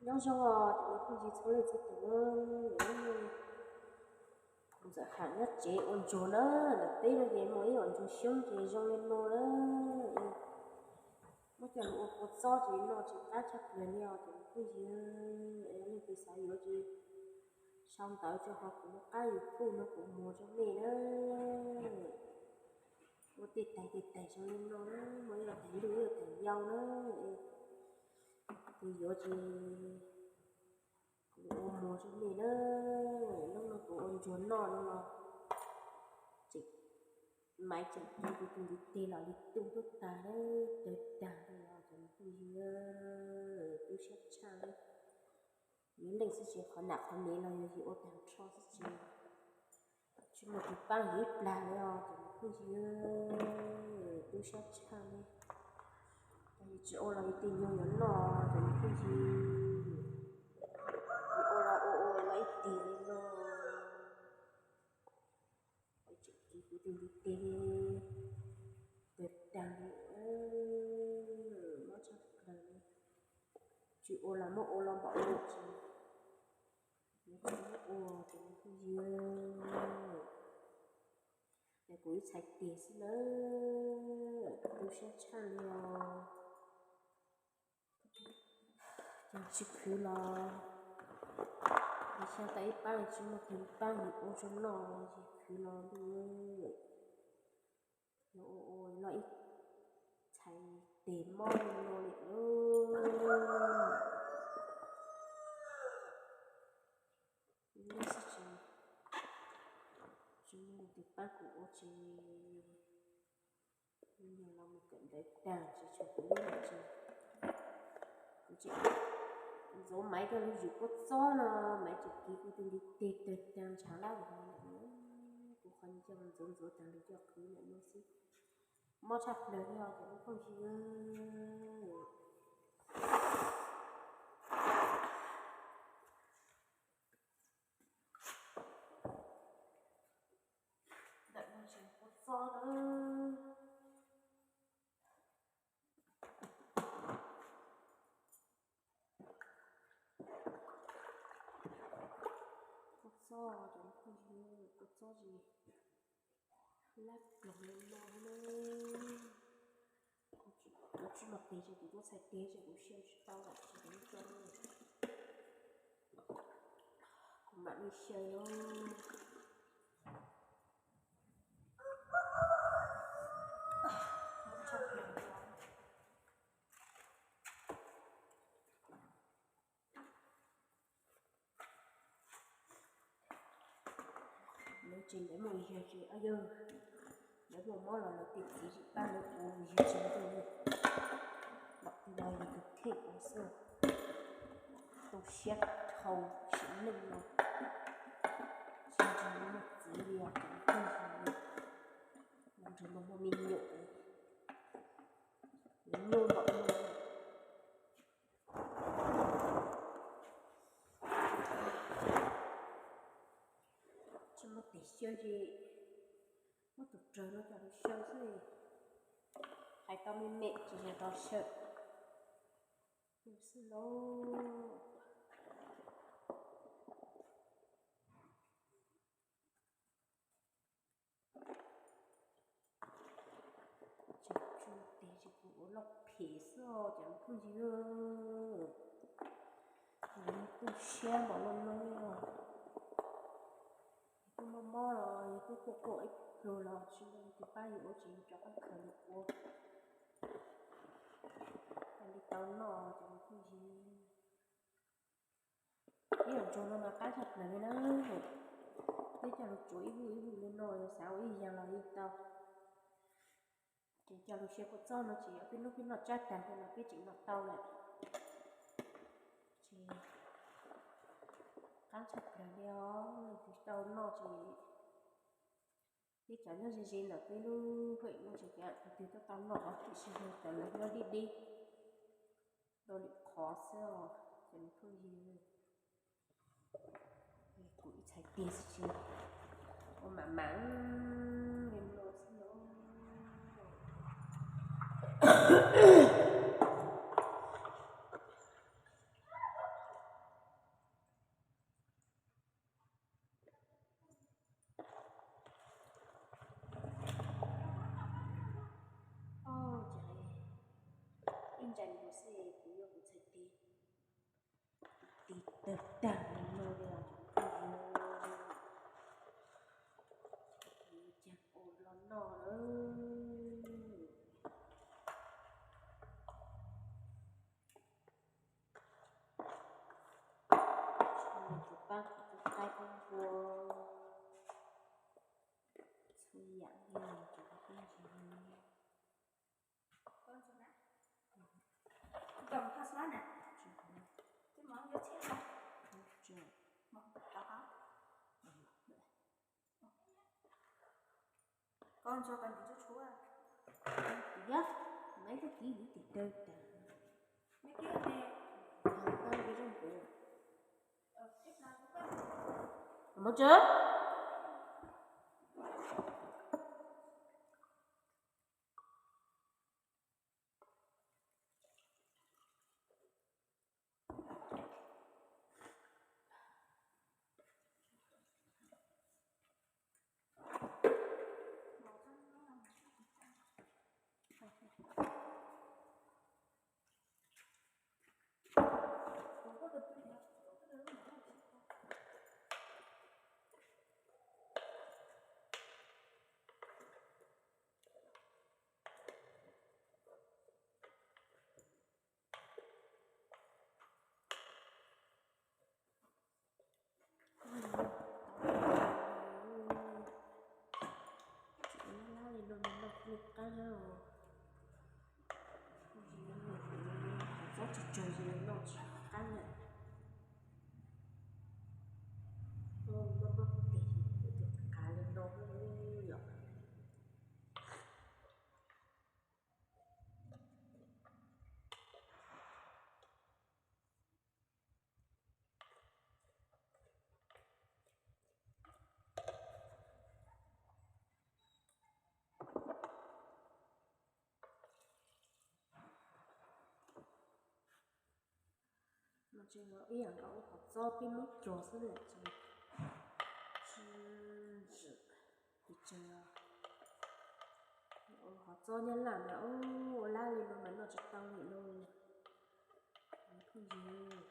Nyob zoo os cov me phooj ywg txhua leej txhua tus, kuv Ntxawm Ham nyob tsev ua ntsuag na, ntawm peb no ces muaj ib yam ntsuag xyoob ces zoo li no na. Muab coj los ua kua txob ces noj tsis qab tshaj plaws li os cov me phooj ywg. Leej twg xav yuav ces sau ntawv rau hauv kuv lub qab YouTube no kuv muag rau nej na. Ua tej tais tej tais zoo li no na, muaj ib yam tais luj ib yam tais yau na. Tus yuav ces kuv ua muag rau nej na. Hnub no kuv ua ntsuag noj no los tseem, maiv tseem tiv kuv tus ntiv tes los li tu tuaj tag na, tawg tag li os cov me phooj ywg, tu siab tshaj li. Yuav leej xwb ces qhov nam qhov nev los yog yus ua tag nrho xwb ces tsis muaj tus pab yus ib plag li os cov me phooj ywg, tu siab tshaj li. Yus tsis ua los yus tus nyuag yuav noj cov me phooj ywg, yus ua los ua ua los ib tig li no. Tseem tiv kuv tus ntiv tes, tawg tag li, mob tshaj plaws li. Tsis ua los muab ua los npaum li ces yuav tsis muab ua cov me phooj ywg. Ces kuv ib txhais tes xwb na, tu siab tshaj li os. Ces tsis khwv los, yus xyov tau ib pab tsis muaj tus pab yus ua rau noj ces khwv los ntuj, los ua ua los ib txhais tes mob li no li. Xwb ces tsis muaj tus pab kuv ua ces yog los mus kawm ntawv tag ces tshuav kuv ib leeg ces kuv tseem ntxuav maiv coj los yus kua txob no, maiv tseem tiv kuv tus ntiv tes tawg tag ntshav lab vog lawm. Kuv qhov ncauj ntxuav ntxuav tag li coj qhwv lam no xwb, mob tshaj plaws li os cov me phooj ywg. Ntawm no tseem kua txob na. Kua txob cov me phooj ywg, kua txob ces lab ploog li no na. Kuv tsis muaj tes ces kuv tuaj txhais tes ces kuv xyaw tsis tau lawm ces kuv tso, kuv mam li xyaw na. Lawv tseem ntawd muaj yawg ces, yawg, lawv muaj mob los lawv tej txiv tsis pab lawv ua, yawg tsis ntuj li. Los yus tus kheej ua xwb, tu siab dhau sim neej no. Tsis nrog muaj txiv li os cov phooj ywg, nrog luag muaj me nyuam, yuav nyuaj npaum no. Tsis muaj tes xyaw ces muab tus rawg no coj los xyaw xwb. Hais tau me me ces yog rau xyaw xwb lauj. Tsis muaj tes ces kuv ua loj phem xwb os cov phooj ywg. Yus tu siab npaum no no, yus twb mob mob los yus twb quaj quaj ib pluag los tsis muaj leej twg pab yus ua ces yus rov qab khaws los ua, thiaj li tau noj cov phooj ywg. Ib yam ntsuag no mas qab tshaj plaws li na. Twb coj los tsuav ib vuj ib vuj li no, xav ua ib yam los yeej tau. Ces coj los xyaw kua txob no ces peb hnub peb noj tsab tag no los peb tseem noj tau lawm. Ces qab tshaj plaws li os, leej twg tau noj ces peb cov nyob ze ze ntawm peb lub hawm no ces tus twg tau tau noj os, tiam sis yog cov lawv nyob deb deb rau lwm qhov xwb os cov phooj ywg. Kuv ib txhais tes xwb ces ua mam mam li no xwb los. Tis tawg tag li no li os cov phooj ywg. Yuav ua cas ua los noj lawm. Tshuav tus pab kuv tus qaib ib npua, txhua yam li os cov phooj ywg. Yog, maiv tag kis tiv tawg tas. Mus tso. Tsis ua lab li no mas noj kuj li qab os. Txob tsawg tsawg ces noj tsis qab lawm. Noj noj tes ces tus qav li no yom. Mas tseem ib yam nkaus ua qhov txob peb Hmoob cog xwb na, tsis, tsis ntsim pes tsawg. Ua qhov txob Nyab Laj mas ua lab li no mas noj tsis tau li no. Phooj ywg,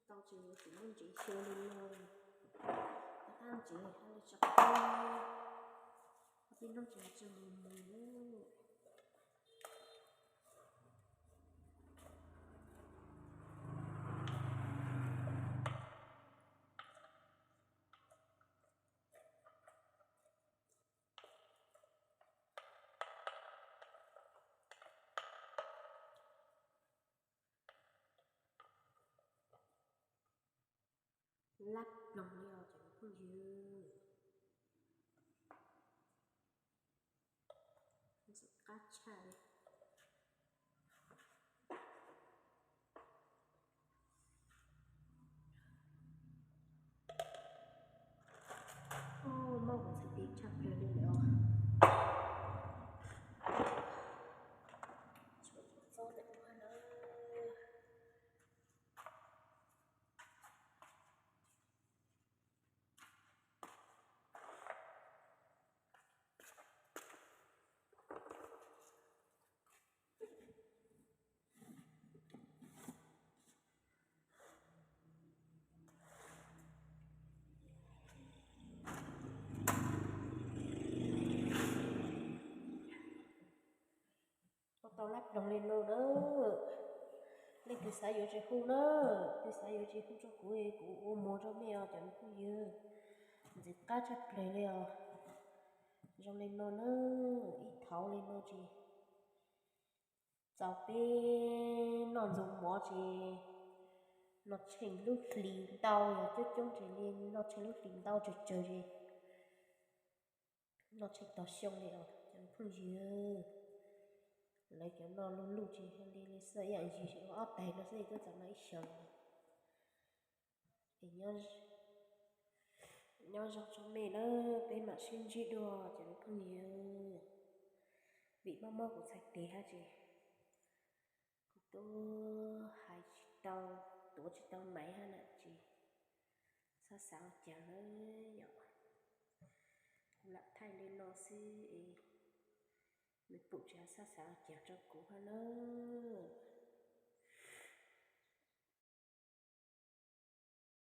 tau ces yuav tsum muab ntsev xyaw li no, tab ntsev haj li tsis qab, tib hnub ces tsis mus mus. Lab ploog li os cov phooj ywg. Ntxim qab tshaj li. Muaj kuv txhais tes tshaj plaws li lawm os. Txhob txob ntawm ub na. Ua tau lab ploog li no na. Leej twg xav yuav ces hu na, leej twg xav yuav ces hu rau kuv, kuv ua muag rau nej os cov phooj ywg. Ntxim qab tshaj plaws li os. Zoo li no na, ib thaum li no ces txaus peb noj ntxuag mov ces noj tsheej lub hlis ntau, yog coob coob ces li noj tsheej lub hlis ntau tsawg tsawg ces noj tsheej tog xyoo li os cov phooj ywg. Lawv cov noj luj luj ces li li xwb, ib yam yus ces ua ob tais no xwb twb txaus noj ib xyoos. Es nyob Nyob zoo tsoom me na, peb mam sib ntsib dua cov me phooj ywg. Vim mob mob kuv txhais tes hab ces kuv tuav hais tsis tau, tuav tsis tau maiv hab na ces txhob xav ua caag na yom. Kuv lam thaij li no xwb es nws pum tsis txhob xav ua caag rau kuv hab nawb.